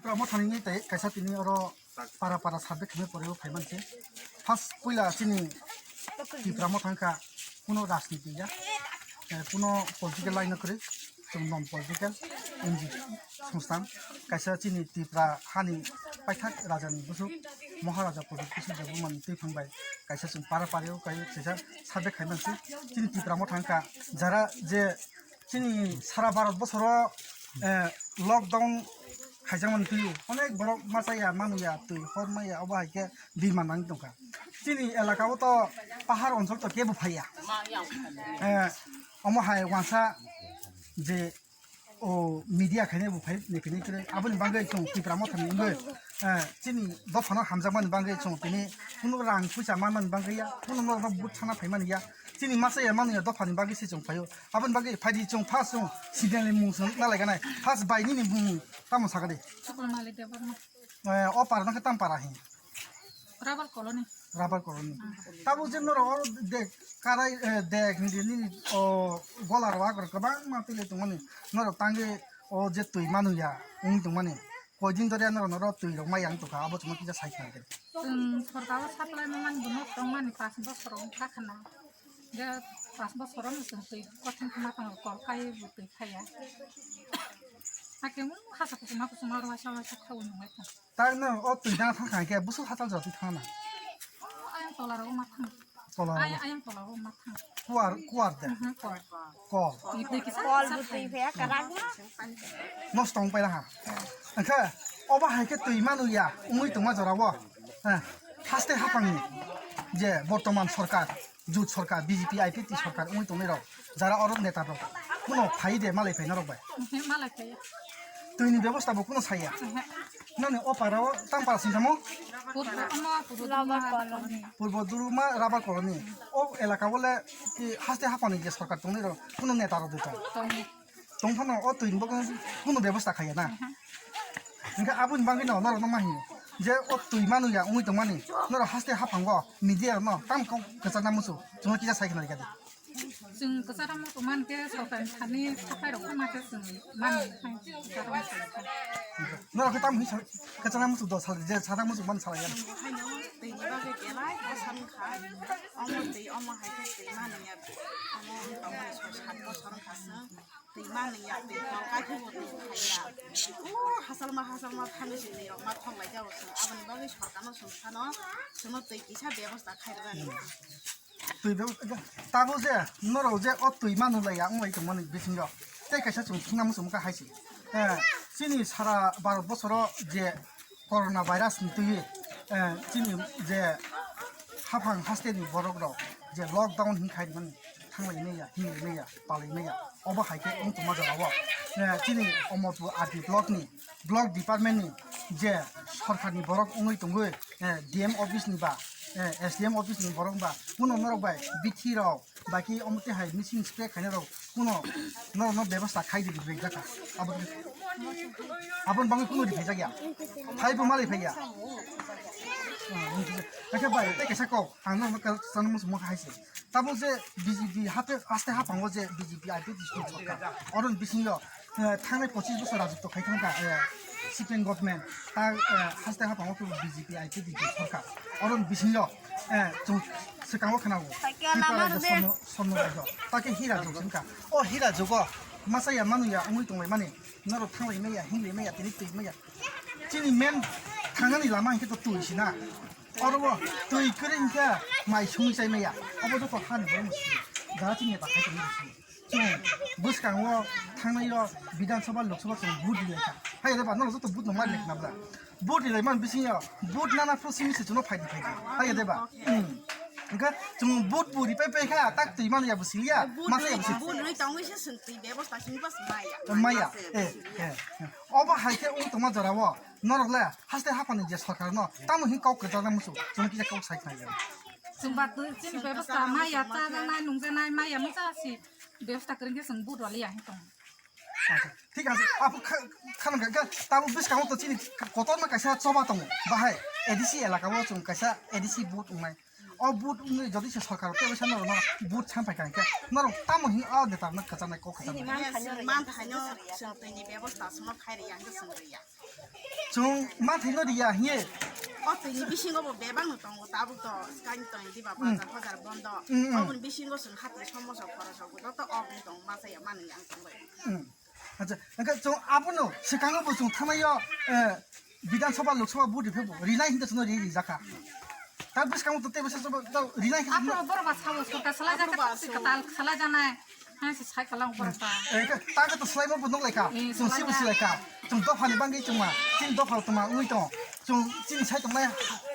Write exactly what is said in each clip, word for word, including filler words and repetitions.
Tipra Motha ni tei kaisa tini oro para para survey khaimani pore o phaiman se. First puila chini Tipra Motha wngkha kuno rajniti ya, eh, kuno political line no kwrwi, chwng non political N G O songsthan. Kaisa chini Tipra hani paithak raja ni bwswk Maharaja Pradyut Kishore Debbarma ni twiphang bai kaisa chwng para para o kai kaisa survey khaimani se. Chini Tipra Motha wngkha jara je chini sara Bharat bosoro, eh, lockdown khaijakmani twi onek borok machaya, manuya, twi hor maya, obo hai khe bima nang tongkha. Chini elaka o to pahar onchol to kebo phaiya. Eh, omo hai wansa je o media khaina bo phai ni kini kire aboni bagwi chwng Tipra Motha ni wngwi, eh, chini dophano hamjakmani bagwi chwng tini kuno rang puisa manmani bagwi ya, kuno norokno but sana phaimani ya. Chini masa ya manu ya dophani bagwi se chwng phaio. Aboni bagwi phaidi chwng first chwng sidani mung chwng nalai ganai. First bai nini mung tamo sakadi. Sukulmali Debbarma. Eh, o para nangkhe tam para hi? Rubber colony. Rubber colony. Tabo je norok oro de karai, eh, de hindi nini o gola rok agor kwbangma tile tongmani. Norok tangwi o je twi manu ya wng tongmani. Koidin dori norok norok twi rok mai yang tongkha abo chwngno kisa sai kha. Chwng sorkaro supply ma mani bono tongmani pas bosor wng kha khna. Je pas bosor no chwng twi kothon khna tongo kol kai bo twi khaya. Hakhe mo hasa kuchuma kuchuma rwasa rwasa khawui nungwi tong. Tak no o twi dana thang kha khe busuk hatal jora twi thang na. Ayang tola rogo ma thang. Tola rogo. Ayang tola rogo ma thang. Kuar, kuar de. Mhm, kuar. Kol. Twi, twi kisa. Kol sa bu twi thang. Phaya karak na. Nosto wng paira ha. Angkhe obo hai khe twi manu ya wngwi tongma jora o. Ha. Haste haphangni je bortoman sorkar, jut sorkar, B J P I P T sorkar wngwi tongnai rok, jara oro neta rok, kuno phai de malai phai norok bai? Mhm, malai phai. Twi ni bebosta bo kuno saya? Mhm. Nani o para o tang para singkamo? Purbo, ama, purbo Duruma rubber colony. Purbo Duruma rubber colony. O elaka o le ki haste haphangni je sorkar tongnai rok, kuno neta rok de tong? Tong. Tongphano o twi ni bagwi kunu bebosta khaiya na. Hwnkhe aboni bagwi no norok no ma hino je o twi manu ya wngwi tongmani norok haste haphango media rok no tam kok kwchakna muchung chwngno kisa sai khna rikadi. Chwng kwchakna muchung man khe sorkar ni thani thapai rok ma khe chwng mani. Norok khe tam hwnwi kwchakna muchung do sal je sakna muchung man salai ya. Haino twi ni bagwi belai bwsa wngkha omo twi omo hai khe twi mani ya omo wng tongmani soi sat bosor wngkha chwng. Twi manwi ya, twi kol kai khe bo twi phai ya. O hasalma hasalma thani se twi rok ma thok lai jao chwng. Aboni bagwi sorkar no chwng phano chwngno twi kisa bebosta khai rwna. Twi bebosta tabo je norok je o twi manu lai ya wng lai tongmani bisingo tei kaisa chwng thungna muchung kha hai se. Eh, chini sara Bharat bosoro je corona virus ni twi, eh, chini je haphang haste ni borok rok je lockdown hin khai mani thanglai maya, hinglai maya, palai maya, obo hai khe wng tongma jora o, eh, chini Omorpur R D block ni, block department ni je sorkar ni borok wngwi tongwi, eh, D M office ni ba, eh, S D M office ni borok ba, kuno norok bai bithi rok, baki omo twi hai missing spray khaina rok kuno norok no bebosta khai di rijak kha. Abo, aboni bagwi kuno riphaijak ya. Phai bo malai phai ya. Hakhe bai, tei kaisa kok, ang norok no sana muchung hai se. Tamo je B J P hate, haste haphango je B J P I P T sorkar. Oro ni bisingo, eh, thangnai pochis bosor rajotwo khai thangkha, eh, sitting government. Ta, eh, haste haphango khe B J P I P T sorkar. Oro ni bisingo, eh, chwng swkango khwnago. Tripura rajyo sorno, sorno rajyo. Ta khe hira jwk wngkha. O hira jwgo masa ya manu ya wngwi tonglaimani. Norok thanglai maya, hinglai maya, tini twi maya. Chini main thangnani lama hinkhe to twi sina. Oro bo twi kwrwi hinkhe mai sungwi chai maya. Obo joto hani borok ni simi. Jara chini neta khai tongmani simi. Chwng bwskango thangnai o Bidhan Sabha, Lok Sabha chwng vote rilai kha. Hai reba norok joto vote no mari lekna bla. Vote rilai man bisingo vote nana phuru simi se chwngno phaidi phaidi. Hai reba. Hmm. Hinkhe chwng vote bo ripai pai kha, tak twi mani ya bo siliya. Masa ya bo siliya. Vote ri tongwi se chwng twi bebosta simi bas maya. Maya. Eh, eh, eh. Obo hai khe wng tongma jora o norok le haste haphani je sorkar no tamo hin kok kwchajak muchung chwng kisa kok sai khnai. Chwng ba twi chini bebosta maya chajaknai nungjaknai maya mucha si bebosta kwrwi khe chwng vote rwliya hin tong. Acha, thik ase. Apo kha-, khana ga, ga, tamo bwskango to chini kotorma kaisa choba tongo. Bahai A D C elaka o chwng kaisa A D C booth wngnai. O booth wngwi jodi se sorkar tei bwsa norokno booth samphai kha hwnkhe norok tamo hin o neta rokno kwchanai kok kwchanai. Man thaino chwng twi ni bebosta aswkno khai rwya hwnkhe chwng rwya. Chwng ma thwino riya hiye. O twini bisingo bo bebak no tongo, tabuk to skang tong diba Hmm. bazar bazar bondo. Hmm, hmm. Oboni bisingo chwng hati somoso khorok rok joto oboni tong ma saya mani ang tong bai. Hmm. Acha, engka chwng abono swkango bo chwng thanayo, eh, Bidhan Sabha, Lok Sabha vote riphe bo rinai hinta chwngno ri rijakha. Ta bwskango to teibo sa to rinai hinta chwngno. Aphuru borok ba sao sorkar salai jaka, Aphuru ba sao. Katal salai janai. Hai se sai kalang borok ba. Eh, ka, ta ka to selaima bo nok laikha. Eh, chwng si bo selaima. Si laikha. Chwng dopha ni bangwi chwng ma. Chini dopha tongma wngwi tong. Chwng chini sai tongnai.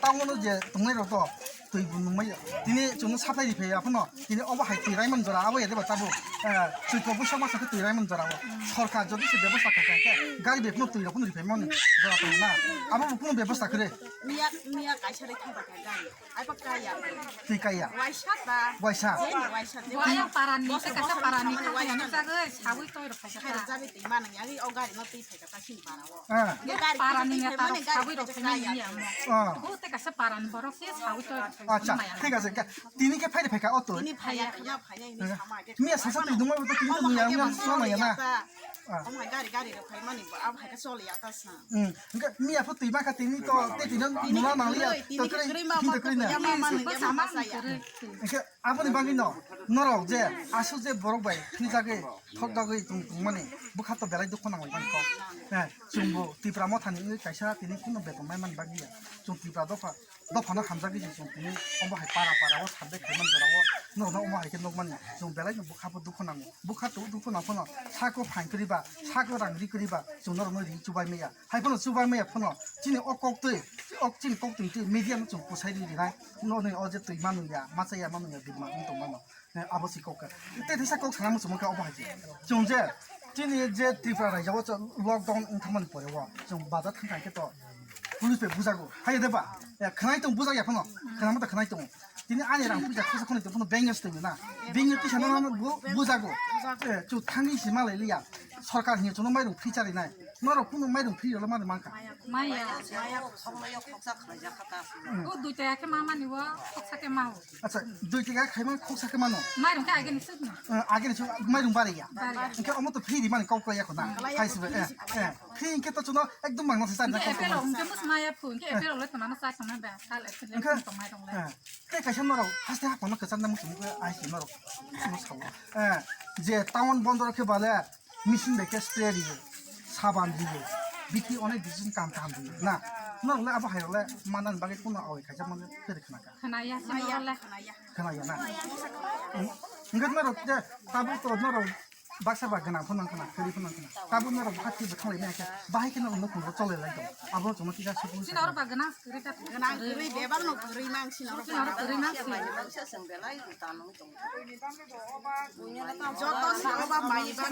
Tamo no je tongnai rok to. Twi bo nungmai ya. Tini chwng no saplai ri phai ya phano. Tini obo hai twi raimani jora abo ya deba tabo. Eh, twi ko busa masa twi raimani jora abo. Sorkar jodi se bebosta kha kha khe gari bek no twi rok no ri phai mani jora tong na. Abo bo kuno bebosta kre. Miya, miya kaisa ri thang kha gari. Ai pa kaya. Twi kaya. Waisa ta. Waisa. Jeni waisa. Waya parani, Bosor, kaisa bosor parani, samani kaya waisa. Ni jagoi, sawi toi rok kaisa. Khaira jabi twi mani, yari o gari no twi phai kha ta sini para o. Ah. Ye gari parani phai ne phai ta mani rok gari sawi rok phai phai mani kaya. Ni amo. Ah. Bu te kaisa parani borok se sawi toi rok phai maya. Acha, thik ase. Tini khe phai phai kha o to. Tini phai ya, ya phai ya, ini sama ke. Miya sasa twi dungma bo to tini to miya miya sama ya na. Ah. Omo hai gari, gari rok phai mani bo, abo hai khe choli ya ta sa. Hmm. Hingke miya pho twi ma kha tini to, te tini nuna nang liya. Tini to khe kre, kwrwi ma tini ma to kre na. Ya ma ma nang ya ma ma saya. Hingke aboni bagwi no, norok je aswk je borok bai thwi jagwi, thok jagwi tong, tong mani, bwkha to belai dukhu nang bai mani kok. Eh, chwngbo Tipra Motha ni wngwi kaisa tini kuno beton nai mani bagwi ya. Chwng Tipra dopha, dophano hamjagwi se chwng tini omo hai para para o survey khaimani jora o norokno omo hai khe nukmani chwng belai no bwkha bo dukhu nango, bwkha to dukhu nang phano sako phain kwrwi ba sako rang ri kwrwi ba chwng norokno ri chubai maya, hai phano chubai maya phano chini o kok twi o chini kok twi twi media no chwng kwsai ri rinai norokni o je twi manu ya masa ya manu ya birma wng tong mano. Eh, abo si kok ka. Tei teisa kok sana muchung kha obo hai se. Chwng je, chini je Tripura rajyo o chwng lockdown wng thangmani pore o, chwng bazar thang thang khe to police bai bujago. Hai de ba? Eh, khwnai tong bujak ya phano. Khwnama ta khwnai tong. Tini ani rang puja khasa khoni tong phano bank twi na. Bank twi sana bu-, bujago. Eh, chu thangni si malai liya. Sorkar ni chwngno mairung free chari nai. Norok kunu mairung free rwla mani mankha. Maya. Maya kok sokno yok khoksa khlai jak kha ta. Hmm. O dui taka khe ma mani o, khoksa khe ma o. Acha, dui taka khaima khoksa khe mano. Mairung khe ageni suk no. Eh, ageni suk mairung bari ya. Bari ya. Hingke omo to free ri mani kok ya kho na. Hmm. Hai sibe, eh, eh. Free hingke to chuno ekdom mangno se chari na kok. Hingke apple hingke mus maya phu, hingke apple le to mano sa sama ba. Kal apple le to mairung le. Eh. Tei kaisa norok haste hapang no kwchang nang muchung ai se norok. Mo sao. Eh, je town bondor khe bale. Machine bai khe spray riyo, saban riyo, biti onek decision kam kaham riyo na. Norok le abo hai rok le manna ni bagwi kuno awai khaijak mani kwrwi khna kha. Khna ya se norok le. Khna ya na. Hwnkhe norok je tabuk to norok baksa ba gwnang phano wngkha na, kwrwi phano wngkha na. Tabuk norok bahai khe bwthanglai nai khe bahai khe norok nukhung rok cholai lai tong. Abo chwngno kisa sukung. Chini norok ba gwnang kwrwi ta. Gwnang kwrwi bebak no kwrwi mang chini norok. Chini norok kwrwi mang si. Joto sabo ba mai ba.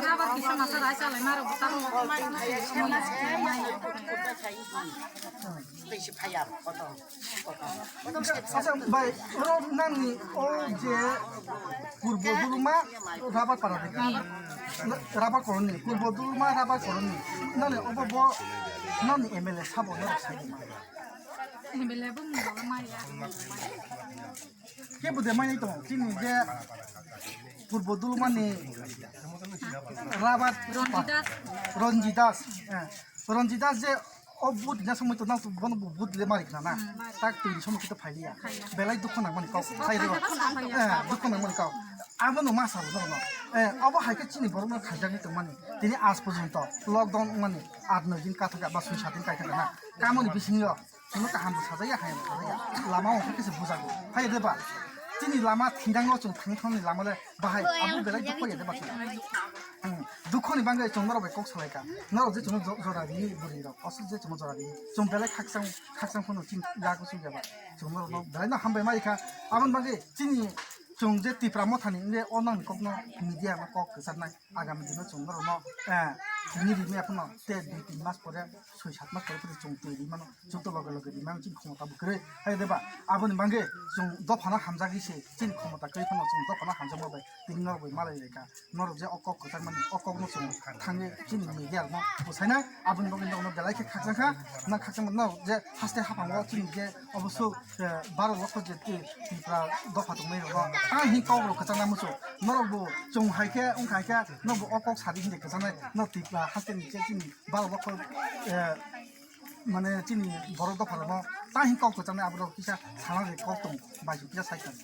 Acha, bai, oro nangni o je Purbo Duluma Rabar Para de. Rabar Colony, Purbo Duluma Rabar Colony. Nani obo bo nani M L A sabo no sai. M L A bo mungbo maya. Kebo de mai tongo, chini je Purbo Dulumani Rabat Ranjit Das. Ranjit Das, eh, Ranjit Das je o vote rina somoi to nang bono vote le mari khna na. Hmm. Tak twi somoi kito phailiya. Phailiya. Belai dukho nangmani kok. Dukho nangmani. Eh, dukho nangmani kok. Abono ma sabo no. Eh, abo hai khe chini borok no khaijagwi tongmani. Tini aaj porjonto lockdown wngmani aat noi din kathaka ba soi sat din kaithaka na. Kamoni bisingo Chwngno kaham bo sajaya, hayam bo sajaya. Lama o khe se bujago. Hai de ba? Chini lama thindang o chwng thangwi thangni lama le bahai abo belai dukho ya de ba chwng. Hmm. Dukho ni bangwi chwng norok bai kok salai kha. Norok je chwngno jo-, jora ri bwrwi rok. Aswk je chwngno jora ri. Chwng belai khakchang, khakchang phano chini yago chwng ya ba. Chwng norok no belai no hambai mai kha. Aboni bagwi chini chwng je Tipra Motha ni wngwi o nang kok no media no kok kwchar nai. Agami dino chwng norokno, eh, tini rimwi aphano tei dui tin mas pore, soi sat mas pore phano chwng twi rimano, chwng to loge loge rimano chini khomota bo kwrwi. Hai de ba, aboni bagwi chwng dophano hamjagwi se, chini khomota kwrwi phano chwng dophano hamjakma bai tini norok bai malai lai kha. Norok je o kok kwchangmani, o kokno chwng thangwi chini media rokno bwsainai, aboni bagwi norokno belai khe khakchang kha. Na khakchangma norok je haste haphango chini je oboso, eh, baro lokho je twi Tripura dopha tongmani rogo. Ang hin kok rok kwchangna muchung. Norok bo chwng hai khe, wng hai khe, norok bo o kok sadi hin de kwchangnai. Norok Tripura haste ni je chini baro lokho, eh, mane chini borok dopha rokno ta hin kok kwchangni aborok kisa sana de kok tong bai kisa sai tong.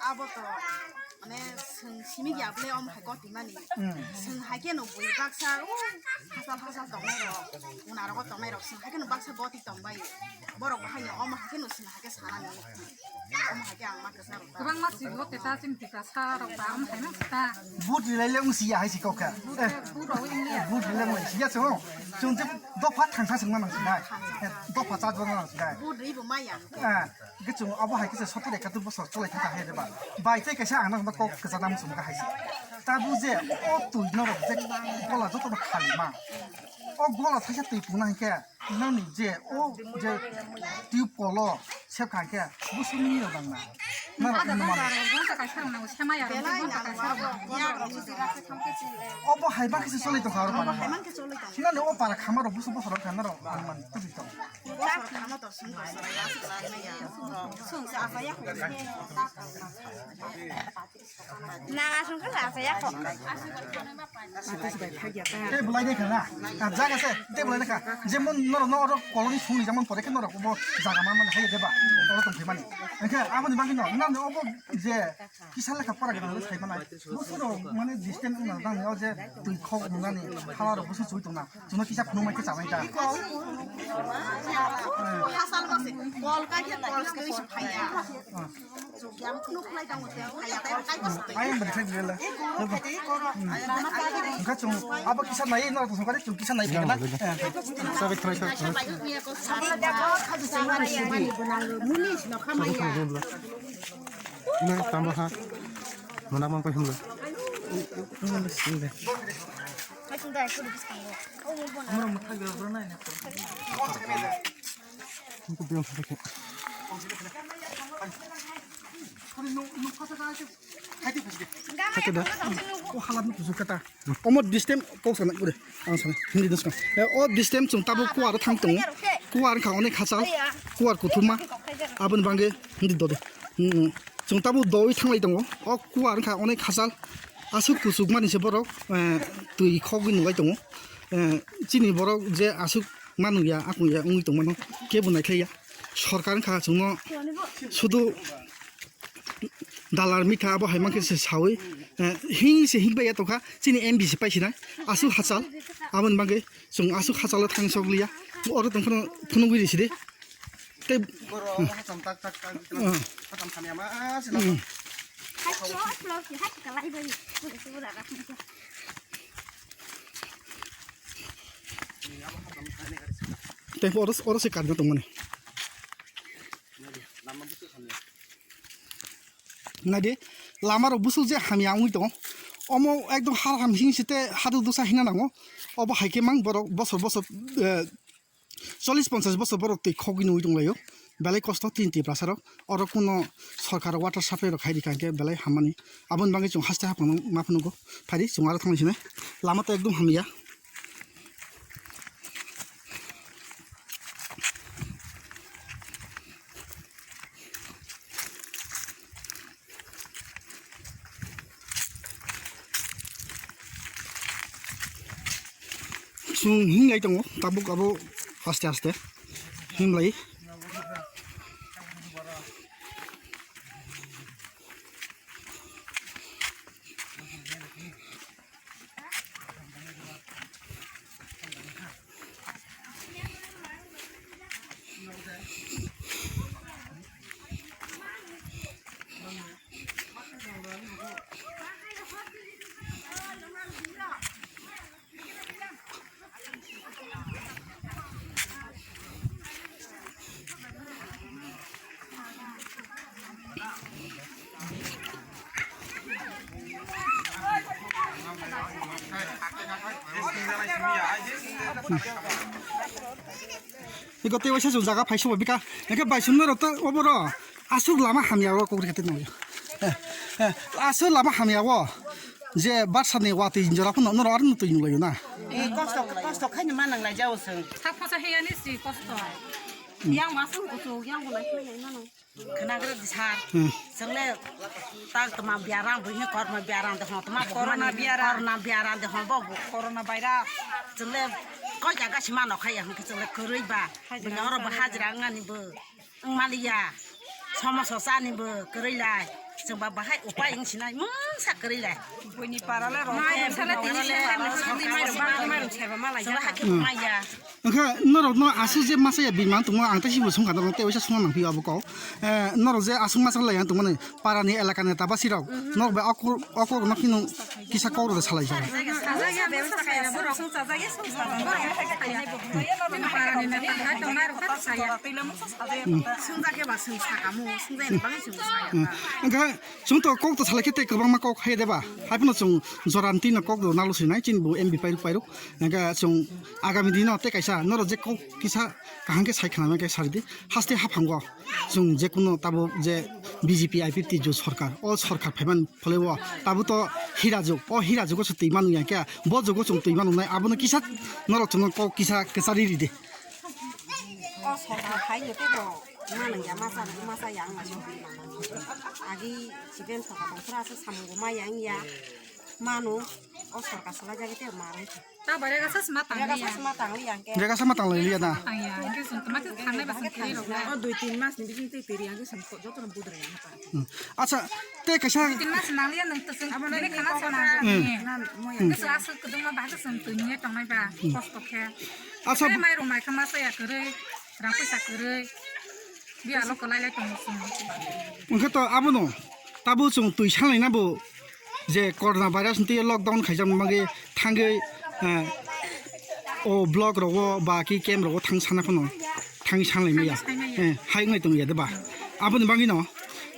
Abo to mane swng simi ya bole om hai koti mani. Hmm. Swng hai ke no bui baksa u hasal hasal tong nai rok. Una rok tong nai rok swng hai ke no baksa boti tong bai. Borok bahai no om hai ke no swng hai ke sana ni. Kwbangma sigo keta chini Tiprasa rok ba wng hai no keta. Vote rilai le wng siya hai si kok kha. Vote, eh, vote rok wng ya. Vote rilai wng siya se ho. Chwng je dopha thangsa singma nang sinai. Eh, dopha cha jor nang sinai. Vote ri bo maya. Eh, ge chwng abo hai kisa sotir ekatur bosor cholai thangkha hai de ba. Bai tei kaisa ang nang ba kok kwchana muchung kha hai si. Ta bu je o twi norok je gola joto no khali ma. O gola thaisa twi pungna hai khe. Nani je o je tube kolo sepkha khe busu ni rok dang na. Na rok ni mana. Obo hai ba kisa choli tong kha oro mana. Nani o para khama rok busu bokhorok kha na rok man tu tong. Naga sungkha lasa yakho. Tei bolai de khana. Ah, jaga se, tei bolai de kha. Jemon norok no oro koloni sungni jamon pore khe norok bo jaga man man hai de ba. Oro tong thai mani. Engkhe aboni bagwi no, nang obo je kisa lekha pora gana sai mana. Bo suro mane distance wngna nang o je twi khok nani hala ro bo su chui tong na. Chwngno kisa phunukmai khe chanai da. Hasal bose, kol kai khe kol se phaiya. Ayang beri khlai gila. Engka chung abo kisa nai no to sokari chung kisa nai pegna. Sabe try sa. Na tamba ha. Mana mang ko himla. Khaite da. O halat no kusu kata. Omo distem kok sana gure. Ang sana hindi dos kan. O distem chung tabo kuar thang tong. Kuar kha onek hachal. Kuar kuthuma. Abon bangge hindi dode. Chung tabo doi thanglai tongo. O kuar kha onek hachal. Asuk kusuk mani se borok twi khogwi nunglai tongo. Chini borok je asuk manung ya, akung ya wngwi tongmano kebo naikhlai ya. Sorkar wngkha chwngno sudu dalar mitha abo hai mankhe se sawi, eh, hing se hing bai ya tongkha chini M D C pai sinai aswk hachal aboni bagwi chwng aswk hachalo thang sok liya oro tong phano phunugwi risi de tei borok hacham tak tak tak hacham thani ama se Tei oro, oro se karna tongmani. Naidi, lama rok busu je hamya wngwi tongo. Omo ekdom har ham hing site hadu dusa hina nango. Obo hai khe mang borok bosor bosor, eh, chollish ponchash bosor borok twi khogwi nungwi tonglaio. Belai kosto tin Tiprasa rok. Oro kuno sorkar water supply rok khaidi kangkhe belai hammani. Aboni bagwi chwng haste haphang ma phunugo. Phaidi chwng aro thangwi sinai. Lama to ekdom hamya. Chwng hinglai tongo tabuk abo aste aste hinglai. Iko tei waisa chwng jaga phai subo bika. Engke bai sumno rok to oboro aswk lama hamya o kok rikete nangya. Eh, eh, aswk lama hamya o. Je barsa ni watwi jora phano norok aro twi nunglaio na. Eh, kosto, kosto khaini ma nanglai jao chwng. Thak phosa heyani si kosto. Yang masuk kuchuk, yang gulai khlai nai mano. Khnagra di sar. Hmm. Chwngle tak tma biaram buhi korma biaram de hon tma corona biaram. Corona biaram de hon bo. Corona virus. Chwngle koi jaga sima no khaya hwn chwngle kwrwi ba. Hajira. Bunya oro bo hajira ngani bo. Wng maliya. Somo so chani bo kwrwi lai. Chwng ba bahai upai wng sinai mungsa kwrwi lai. Buini para le ro. Mai sala tini sala ni sala ni mai ro ba mai ro seba malai. Chwng ba hakhe maya. Wngkha norokno aswk je masa ya bini mano tongmo ang tei sibo songkha norok tei waisa songna nangphi abo kok. Eh, norok je aswk masa lai ang tongmani parani elakani tabasirok norok bai o kok, o kokno phino kisa kokrok de salai jago. Hmm. Wngkha chwng to kok to salai khe tei kwbangma kok hai de ba. Hai phano chwng jora ni twi no kok rok nalo sinai chini bo M B pairok pairok. Hingke chwng agami dino tei kaisa norok je kok kisa kaham khe sai khna khe sari di haste haphango chwng je kuno tabuk je B J P I P T jo sorkar o sorkar phaiman phole o tabuk to hira jug o hira jugo se twi manu ya khe bo jugo chwng twi manu nai abono kisa norok chwng kok kisa kwchari ri di. O sorkar phai no tei bo manu ya masa masa yang ma song agi chiben sorkar tong phra se samung ma yang ya manu o sorkar salai jagi tei ma roi. Ta bare ga sas ma tang ya. Ga sas ma tang ya ke. Jaga sama tang lai liya na. Tang ya, hingke sung tama ke thangnai ba sung tiri rok lai. O dui tin mas ni bising tei tiri ang ke sung joto no budra ya na pa. Hmm. Acha, te kaisa. Tin mas nang liya nang teseng. Abo nang khana sana. Hmm. Nan mo ya. Ke sa asuk kedung ma bahasa sung tu ni tongnai ba. Hmm. Kosto khe. Acha. Te mai rok mai khama sa ya kere. Rang pisa kere. Bi alo ko lai lai tong sung. Wngkhe to abono tabo chwng twi sanglai na bo. Je corona virus ni twi lockdown khaijak bagwi thangwi, eh, o block rogo ba ki camp rogo thang sana phano thang sanlai maya. Thang sanlai maya. Eh, hai wngnai tong ya de ba. Aboni bagwi no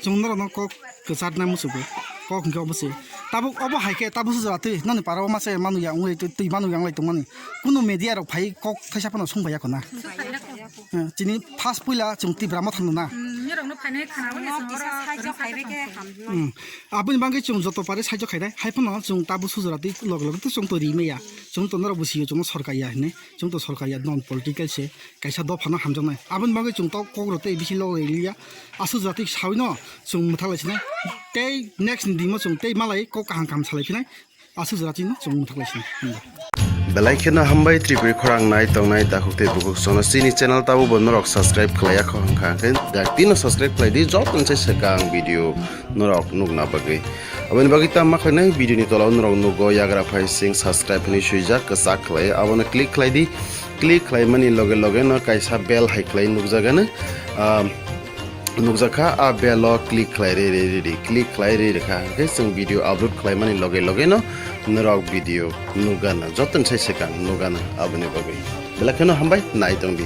chwng norok no kok kwchar na musugo. Kok hwnkhe obo se. Tabuk obo hai khe tabuk se jora twi noni para o masa manu ya wngwi twi, twi manu ya wnglai tongmani. Kunu media rok phai kok thaisa phano sung bai ya khona. Sung bai ya khona. Eh, chini first puila chwng Tipra Motha no na. Hmm, norok no phainai khana wngya chwng oro. Kisa saijo khaibai khe ham. Hmm. Aboni bagwi chwng joto pare saijo khainai, hai phano chwng tabuk sujura twi log log twi chwng to ri maya. Chwng to norok bo sio chwng sorkar ya hinwi, chwng to sorkar ya non political se, kaisa dopha no hamjaknai. Aboni bagwi chwng to kok rw tei bisi log rw liya. Aswk jati sawi no chwng mwthak lai sinai. Tei next ni dino chwng tei malai kok kaham kaham salai phinai. Aswk jora chini chwng mwthak lai sini. Hmm. Belai kheno hambai Tripuri khorang nai tongnai takhuk tei bukhuk sono chini channel tabo bo norok subscribe khlai ya kho hwnkha hwnkhe dak tino subscribe khlai di joto se swkang video norok nukna bagwi. Aboni bagwi tamo khlainai video ni tola o norok nugo yagra phai sing subscribe hinwi swijak kwchak khlai abono click khlai di click khlai mani loge loge no kaisa bell hai khlai nukjagano. Ah, nukjakha, a bell o click khlai ri ri ri ri, click khlai ri ri kha. Hwnkhe chwng video upload khlaimani loge loge no norok video nukgana, joto ni sai swkang nukgana aboni bagwi. Belai kheno hambai, nai tong di.